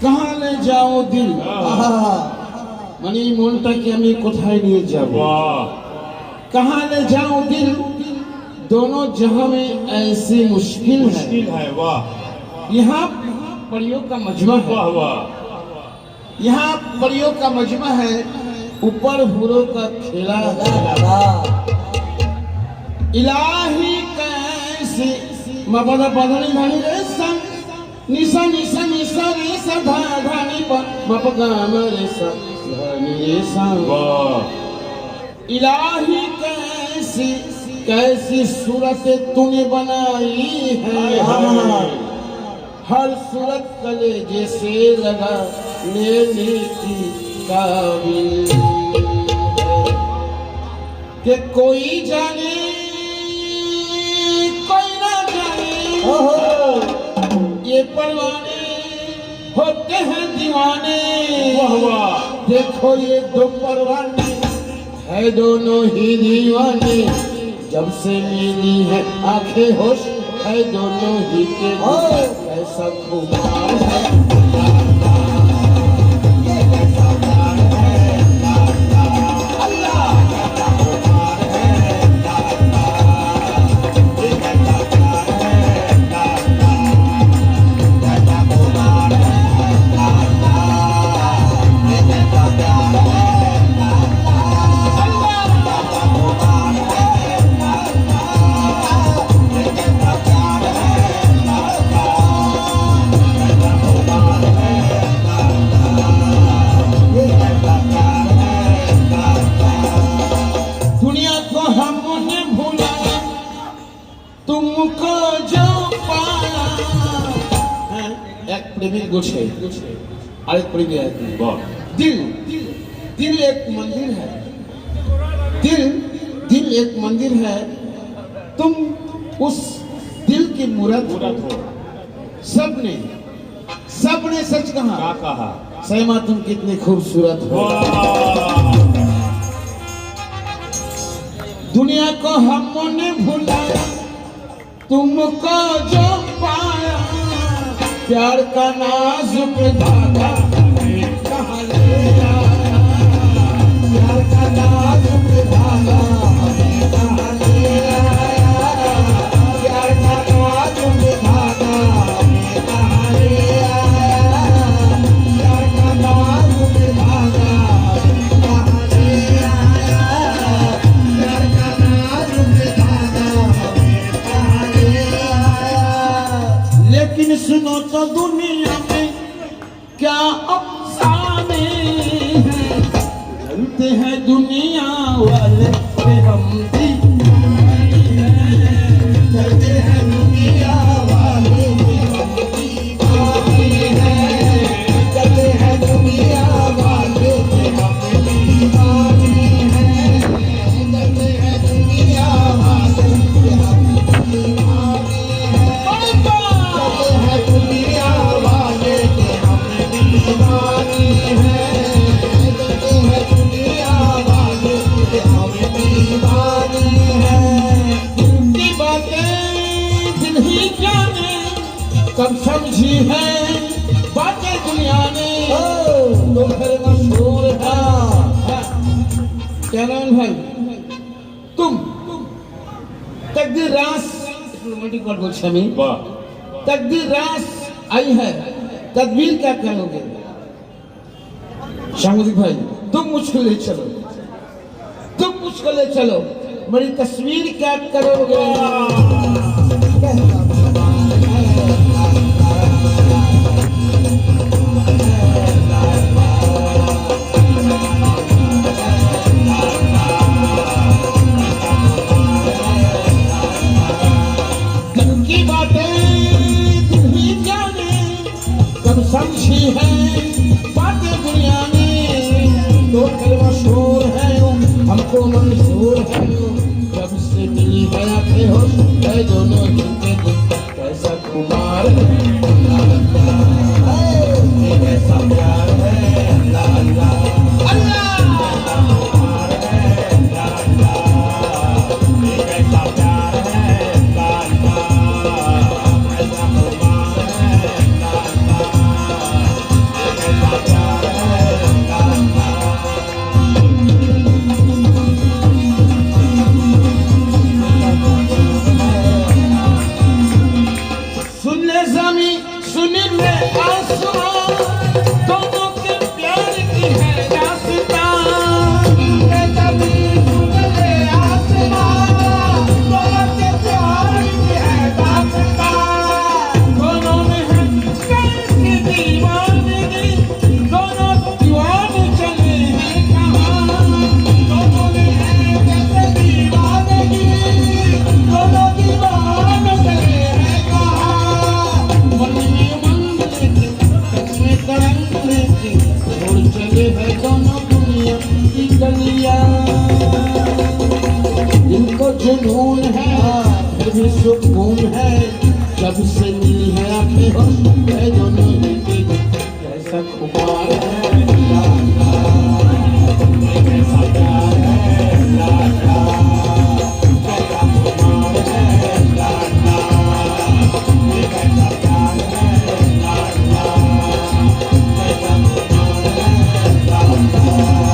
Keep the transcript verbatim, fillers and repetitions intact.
कहाँ ले जाऊं दिल? মানে, এই মনটাকে আমি কোথায় নিয়ে যাব? वाह। कहाँ ले जाऊं दिल? दोनों जहां में ऐसी मुश्किल है। मुश्किल है, वाह। यहाँ परियों का मजमा है। वाह, वाह। यहाँ परियों का मजमा है, ऊपर हूरों का खेला है। इलाही कैसी मबद बदनी धनी रे सा, निसा, निसा, निसा रे सा, धा, धानी पा, मप गा मा रे सा, धानी रे सा। वाह। इलाही कैसी, कैसी सूरत तूने बनाई है। हाय, हाय। हर सूरत कलेजे से लगा लेने की काबिल है। कि कोई जाने, कोई ना जाने, ओहो। ये परवाने होते हैं दीवाने। वाह, वाह। देखो ये दो परवाने, है दोनों ही दीवाने, जब से मिली है आंखें होश, है दोनों ही के। ओ। कैसा खुमार है, ये कैसा प्यार है, अल्लाह, कैसा खुमार है, ये कैसा प्यार है। दुनिया को हमने भुलाया, तुमको जो पाया। हैं? एक प्रेमी गोठे, आरेक प्रेमी आरेक। वाह। दिल, दिल एक मंदिर है। दिल, दिल एक मंदिर है। तुम उस दिल की मूरत हो। मूरत हो। सबने सबने सच कहा। क्या कहा? सैमा तुम कितनी खूबसूरत हो। वाह। दुनिया को हमने भुलाया, तुमको जो पाया, प्यार का नाजुक धागा हमें कहाँ ले आया, प्यार का नाजुक धागा हमें कहाँ ले आया, प्यार का नाजुक धागा हमें कहाँ ले आया, प्यार का नाजुक धागा हमें कहाँ ले आया, प्यार का नाजुक धागा हमें कहाँ ले आया। लेकिन सुनो तो दुनिया में क्या अफसाने हैं, चलते हैं दुनिया वाले पे हम दीवाने हैं, चलते हैं दुनिया वाले पे हम दीवाने हैं, चलते हैं दुनिया वाले पे हम दीवाने हैं, चलते हैं दुनिया वाले पे हम दीवाने हैं। दिल की बातें दिल ही जाने, कब समझी है बातें दुनिया ने। ओ। तो फिर मशहूर है। हाँ। क्या नाम है? तुम, तकदीर रास, एक रोमांटिक वर्ड बोलছি আমি। वाह। तकदीर रास आई है, तदबीर क्या करोगे? शाह मुजीब भाई, तुम मुझको ले चलो, तुम मुझको ले चलो, मेरी तस्वीर क्या करोगे? दिल की बातें दिल ही जाने, कब समझी है बातें दुनिया ने, तो फिर मशहूर है, हमको मंजूर है। जब से मिली है आंखें होश, है दोनों ही के दिल। कैसा खुमार है, अल्लाह, अल्लाह। है, ये कैसा प्यार है, अल्लाह, अल्लाह। अल्लाह। सुकून है जब से मिली है आंखें, होश में जो नहीं थी, कैसा खुमार है, लाला, कैसा प्यार है, लाला, कैसा खुमार है, लाला, कैसा प्यार है, लाला, कैसा खुमार है, लाला।